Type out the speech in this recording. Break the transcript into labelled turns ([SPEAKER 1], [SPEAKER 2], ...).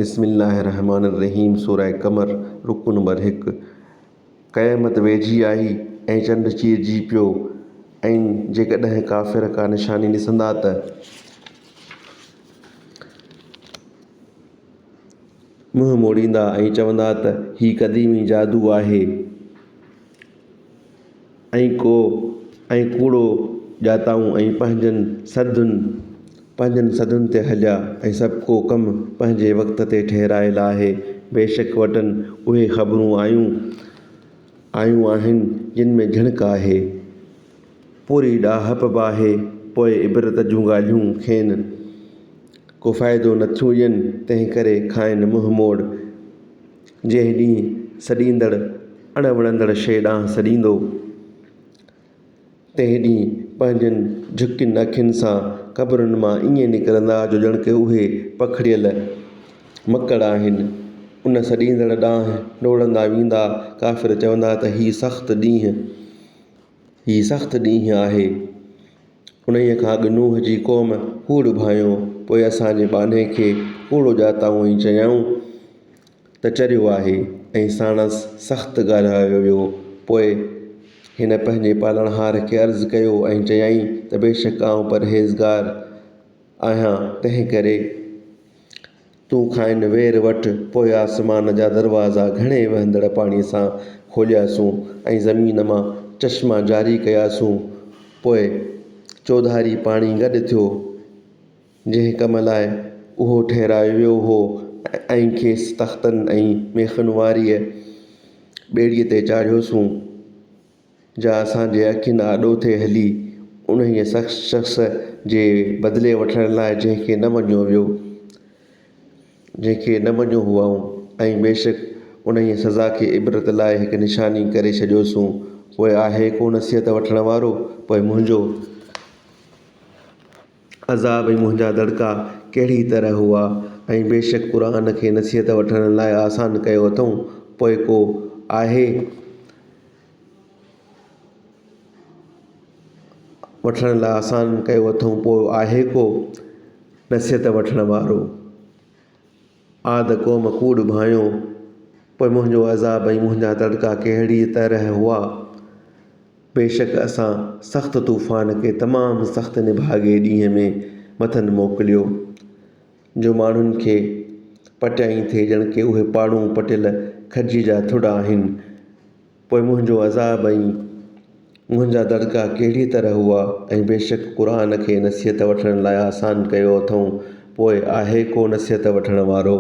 [SPEAKER 1] بسم الله الرحمٰن الرحيم سوره قمر رڪوع نمبر هڪ قيامت ويجهي آئي ۽ چنڊ چيرجي پيو ۽ جيڪڏهن ڪافر ڪا نشاني ڏسندا ته منهن موڙيندا ۽ چوندا ته هي قديمي جادو آهي ۽ ڪو ۽ ڪوڙو ڄاتائون ۽ پنهنجن سڌن پنهنجن سڌن تي هليا ۽ سڀ ڪو ڪم پنهنجي وقت تي ٺهرايل آهي. بيشڪ وٽن اهي خبرون آيون آيون آهن جن ۾ جهڻڪ آهي. پوري ڏاهپ به آهي. پوء عبرت جون ڳالهيون کين ڪو فائدو نٿيون ڏين، تنهنڪري کانئن منهن موڙ. جنهن ڏينهن سڏيندڙ اڻ وڻندڙ شيء ڏانهن سڏيندو، تنهن ڏينهن پنهنجين جهڪين اکين سان قبرن مان ائين نڪرندا جو ڄڻ ڪه اهي پکڙيل مڪڙ آهن. ان سڏيندڙ ڏانهن ڊوڙندا ويندا. ڪافر چوندا ته هي سخت ڏينهن هي سخت ڏينهن آهي. انهيء کان اڳ نوح جي قوم ڪوڙ ڀانيو، پوء اسان جي ٻانهي کي ڪوڙو ڄاتائون ۽ چيائون ته چريو آهي ۽ ساڻس سخت ڳالهايو ويو. پوء هن پنهنجي پالڻهار کي عرض ڪيو ۽ چيائين ته بيشڪ آئون پرهيزگار آهيان، تنهنڪري تون کانئن وير وٺ. پوء آسمان جا دروازا گهڻي وهندڙ پاڻيء سان کولياسون ۽ زمين مان چشما جاري ڪياسون. پوء چوڌاري پاڻي گڏ ٿيو، جنهن ڪم لاء اهو ٺهرايو ويو هو ۽ کيس تختن ۽ ميخن واريء ٻيڙيء تي چاڙهيوسون. جا اسان جي اکين آڏو ٿي هلي، انهيء شخص جي بدلي وٺڻ لاء جنهن کي نه مڃيو ويو، جنهن کي نه مڃيو هئائون ۽ بيشڪ انهيء سزا کي عبرت لاء هڪ نشاني ڪري ڇڏيوسون، پوء آهي ڪو نصيحت وٺڻ وارو؟ پوء منهنجو عذاب ۽ منهنجا دڙڪا ڪهڙي طرح هئا ۽ بيشڪ قرآن کي نصيحت وٺڻ لاء آسان ڪيو اٿئون، پوء ڪو آهي؟ وٺڻ لاء آسان ڪيو اٿئون پوء آهي ڪو نصيحت وٺڻ وارو؟ عاد قوم ڪوڙ ڀانيو، پوء منهنجو عذاب ۽ منهنجا دڙڪا ڪهڙيء طرح هئا؟ بيشڪ اسان سخت طوفان کي تمام سخت نڀاڳي ڏينهن ۾ مٿن موڪليو، جو ماڻهن کي پٽيائين ٿي ڄڻ ڪي اهي پاڙون پٽيل کجي جا ٿڙ آهن. پوء منهنجو عذاب ۽ منهنجا دڙڪا ڪهڙيء طرح هئا ۽ بيشڪ قرآن کي نصيحت وٺڻ لاء آسان ڪيو اٿئون پوء آهي ڪو نصيحت وٺڻ وارو؟